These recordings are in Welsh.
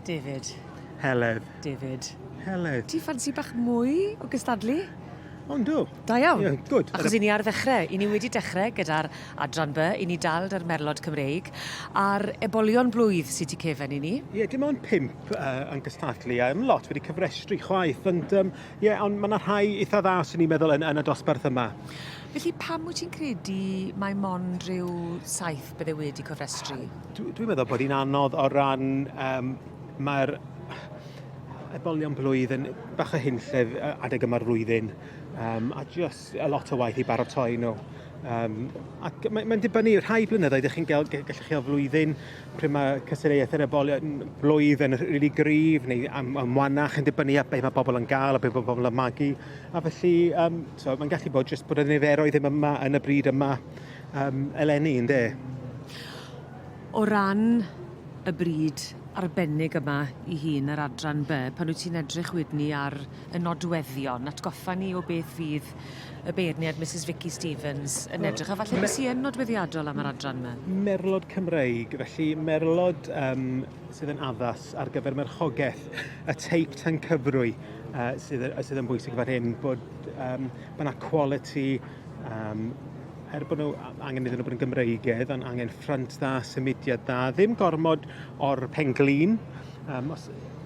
David. Heledd. David. Heledd. Ti ffansi bach mwy o gystadlu? O yndw. Da iawn. Ie, good. Achos 'yn ni ar ddechre, 'yn ni wedi dechre gyda'r adran By, 'yn ni dal 'da'r merlod Cymreig, a'r ebolion blwydd sy tu cefen i ni. Ie, dim ond pump uh, yn gystadlu, a ddim lot wedi cyfrestru chwaith, ond um, ie, ond mae yna rhai eitha dda, swn i'n meddwl, yn, yn y dosbarth yma. Felly pam wyt ti'n credu mai mond rhyw saith bydde wedi cofrestru? Dwi'n dwi meddwl bod hi'n anodd o ran um, mae'r ebolion blwydd yn bach o hunllef adeg yma'r flwyddyn um, a just a lot o waith i baratoi nhw. Um, ac mae'n mae dibynnu, rhai blynyddoedd ydych chi'n gael, gallwch chi gael flwyddyn pryd mae cystadleuaeth yr ebolion blwydd yn rili really gryf neu am, am wanach yn dibynnu ar beth mae bobl yn gael a beth mae bobl yn magu. A felly, um, so, mae'n gallu bod jyst bod y niferoedd ddim yma yn y bryd yma um, eleni, ynddo? O ran y bryd arbennig yma 'i hun, yr adran By, pan wyt ti'n edrych wedyn 'ny ar y nodweddion, atgoffa ni o beth fydd y beirniad Misus Vicky Stevens yn edrych, a falle beth sy yn nodweddiadol am yr adran 'ma? Merlod Cymreig, felly merlod um, sydd yn addas ar gyfer merchogeth, y teip tan cyfrwy uh, sydd, sydd yn bwysig fan hyn, bod, um, bod 'na quality um, er bod nhw angen iddyn nhw bod yn Gymreigedd, ond angen ffrynt dda, symudiad dda, ddim gormod o'r penglin, um, os,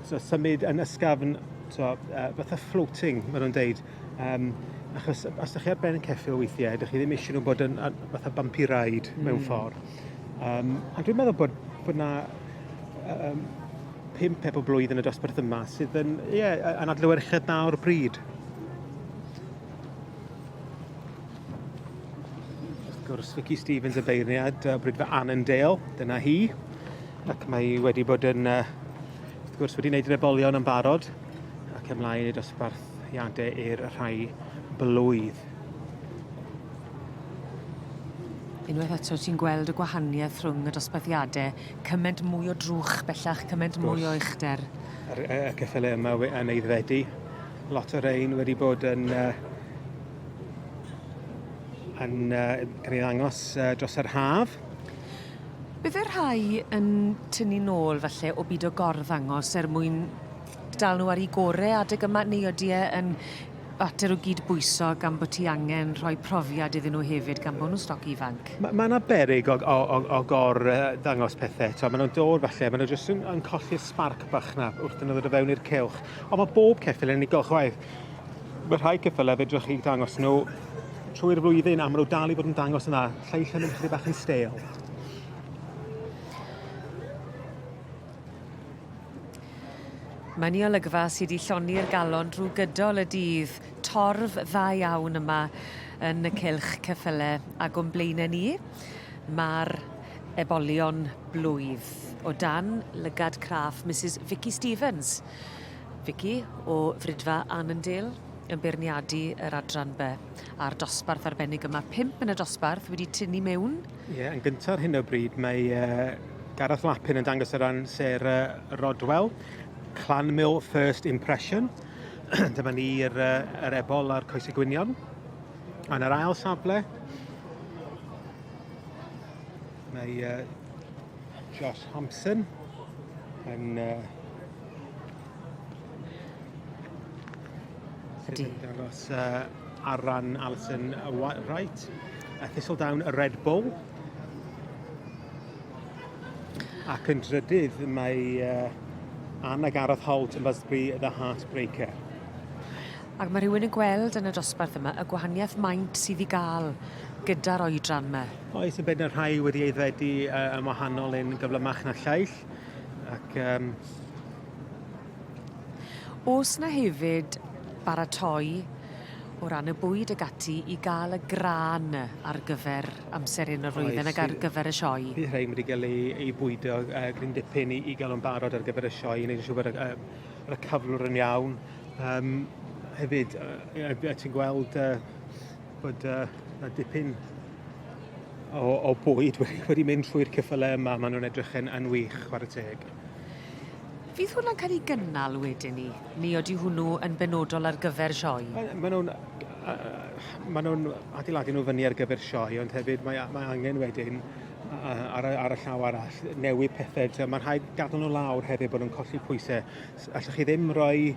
so symud yn ysgafn, so, uh, fatha floating, maen nhw'n deud. Um, achos os ydych chi ar ben y ceffyl weithiau, ydych chi ddim eisiau nhw bod yn, yn fatha bumpy ride mm. mewn ffordd. Um, a dwi'n meddwl bod, bod na um, pump ebol blwydd yn y dosbarth yma sydd yn, yeah, yn adlewyrchiad dda o'r bryd. Wrth gwrs, Vicky Stevens y beirniad, uh, Brydfa Annandale, dyna hi. Ac mae hi wedi bod yn, uh, wrth gwrs, wedi gwneud yr ebolion yn barod ac ymlaen i dosbarthiadau i'r rhai blwydd. Unwaith eto ti'n gweld y gwahaniaeth rhwng y dosbarthiadau, cymaint mwy o drwch bellach, cymaint mwy o uchder. Yr, y, y ceffylau yma yn aeddfedu. Lot o rein wedi bod yn, uh, yn uh, cael ei ddangos uh, dros yr haf. Bydde rhai yn tynnu nôl falle o byd o gorddangos er mwyn dal nhw ar 'u gore adeg yma neu odi e yn fater o gyd-bwyso gan bo' ti angen rhoi profiad iddyn nhw hefyd gan bo' nw'n stoc ifanc? Ma' ma' 'na beryg o o o o gor yy ddangos pethe t'o' ma' nw'n dod falle ma' nw jyst yn yn colli'r sbarc bach 'na wrth iddyn nw ddod o fewn i'r cylch. On' ma' bob ceffyl yn unigol chwaith. Ma' rhai ceffyle fedrwch chi dangos nw trwy'r flwyddyn a ma' nw dal i fod yn dangos yn dda. Lleill yn mynd chydig bach yn stale. Mae'n i olygfa sy 'di llonni'r galon drw gydol y dydd. Torf dda iawn yma yn y cylch ceffyle ag o'n blaene ni ma'r ebolion blwydd o dan lygad craff Misus Vicky Stevens. Vicky o Fridfa Annandale yn beirniadu yr adran By a'r dosbarth arbennig yma. Pump yn y dosbarth wedi tynnu mewn. Ie, yeah, yn gyntaf ar hyn o bryd mae uh, Gareth Lapin yn dangos ar ran Sarah Rodwell, Clanmill First Impression. Dyma ni'r uh, yr ebol a'r coesau gwynion. Yn yr ail safle, mae uh, Josh Hampson yn uh, Ydy. Sydd yn dangos uh, ar ran Alison Wright. Uh, Thistledown Red Bull. Ac yn drydydd mae uh, Anna Gareth Holt yn Busby The Heartbreaker. Ac mae rhywun yn gweld yn y dosbarth yma y gwahaniaeth maint sydd i gael gyda'r oedran yma. Oes, yn bendant rhai wedi aeddfedu uh, yn wahanol yn gyflymach na llaill. Ac um, O's 'na hefyd baratoi o ran y bwyd ag ati i ga'l y grân ar gyfer amser hyn o'r flwyddyn ag ar gyfer y sioe? Bydd rhein wedi cael eu, eu bwydo uh, gryn dipyn i, i gael o'n barod ar gyfer y sioe, i wneud yn siŵr bod y, uh, y cyflwr yn iawn. Um, hefyd, uh, ti'n gweld uh, bod uh, dipyn o, o bwyd wedi, wedi mynd trwy'r ceffylau yma, maen nhw'n edrych yn, yn wych, chwarae teg. Fydd hwnna'n cael ei gynnal wedyn 'ny? Neu odi hwnnw yn benodol ar gyfer sioe? Maen nhw'n ma nhw'n adeiladu nhw fyny ar gyfer sioe, ond hefyd mae, mae angen wedyn ar, y, ar y llaw arall, newid pethau. So, mae'n rhaid gadael nhw lawr hefyd bod nhw'n colli pwysau. Allwch chi ddim rhoi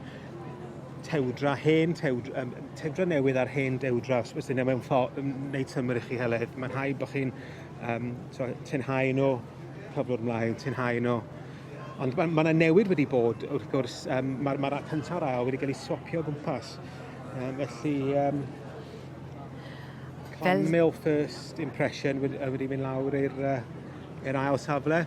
tewdra, hen tewdra, um, tewdra newydd ar hen dewdra, os ydyn mewn ffordd, wneud symud i chi Heledd. Mae'n rhaid bod chi'n um, so, tynhau nhw, cyflwr mlaen, tynhau nhw. Ond mae yna ma newid wedi bod, wrth gwrs, um, mae'r ma cyntaf a'r ail wedi cael ei swapio o gwmpas. Um, felly, um, Clonmel first impression wedi, wedi mynd lawr i'r uh, ail safle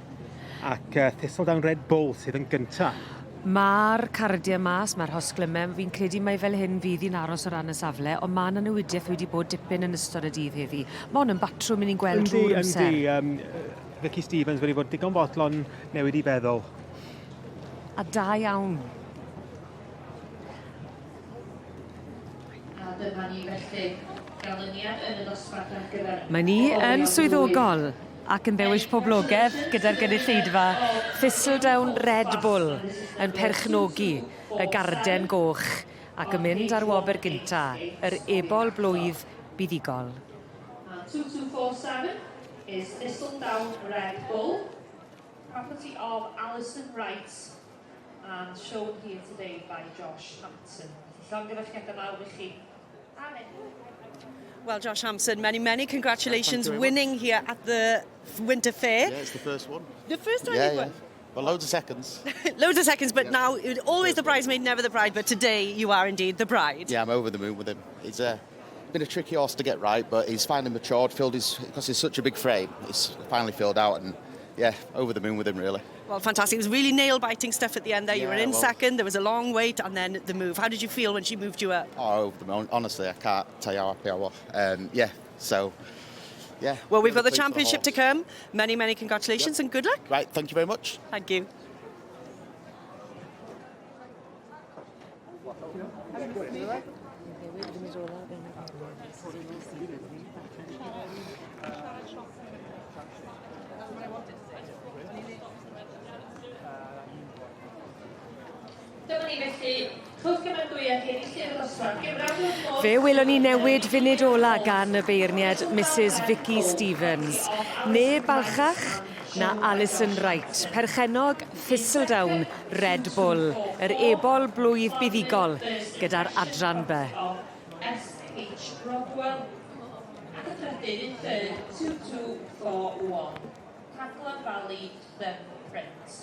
ac uh, Thistledown Red Bull sydd yn gyntaf. Mae'r cardiau mas, mae'r hosglymau, fi'n credu mai fel hyn fydd hi'n aros o ran y safle, ond mae yna newidiaeth wedi bod dipyn yn ystod y dydd heddi. Mae hwn yn batrwm i ni'n gweld drwy'r amser. Yndi, yndi. Um, Vicky Stevens wedi bod digon bodlon newid i feddwl. A da iawn. A dyma ni felly, ganlyniad yn y dosbarth ar gyfer Mae ni yn swyddogol ac yn ddewis poblogedd gyda'r gynulleidfa Thistledown Red Bull yn perchnogi y garden goch ac yn mynd ar wobr gynta, yr ebol blwydd buddugol. 2247 is Thistledown Red Bull, property of Alison Wright and shown here today by Josh Hampson. Felly llongyfarchiadau mawr i chi. Well, Josh Hampson, many, many congratulations winning much. here at the Winter Fair. Yeah, it's the first one. The first one yeah, you've yeah. won? Well, loads of seconds. Loads of seconds, but yeah. now always the bridesmaid, never the bride. But today you are indeed the bride. Yeah, I'm over the moon with him. He's been a tricky horse to get right, but he's finally matured, filled his because he's such a big frame. He's finally filled out, and yeah, over the moon with him really. Well, fantastic. It was really nail-biting stuff at the end there. You were in well, second, there was a long wait, and then the move. How did you feel when she moved you up? Oh, over the moon. Honestly, I can't tell you how happy I was. Um, yeah, so, yeah. Well, we've really got the pleased for championship to horse. come. Many, many congratulations Yep. and good luck. Right, thank you very much. Thank you. Dyma ni felly, clwb cymeradwyaeth i enillydd y dosbarth. Give a round of applause. Fe welon ni newid funud ola gan y beirniad Mrs Vicky Stevens. Neb balchach na Alison Wright, perchennog Thistledown Red Bull, yr ebol blwydd buddugol gyda'r adran B. S.H. Rodwell. Ac y trydydd in third, 2241. Cadlan Valley Thumb Print.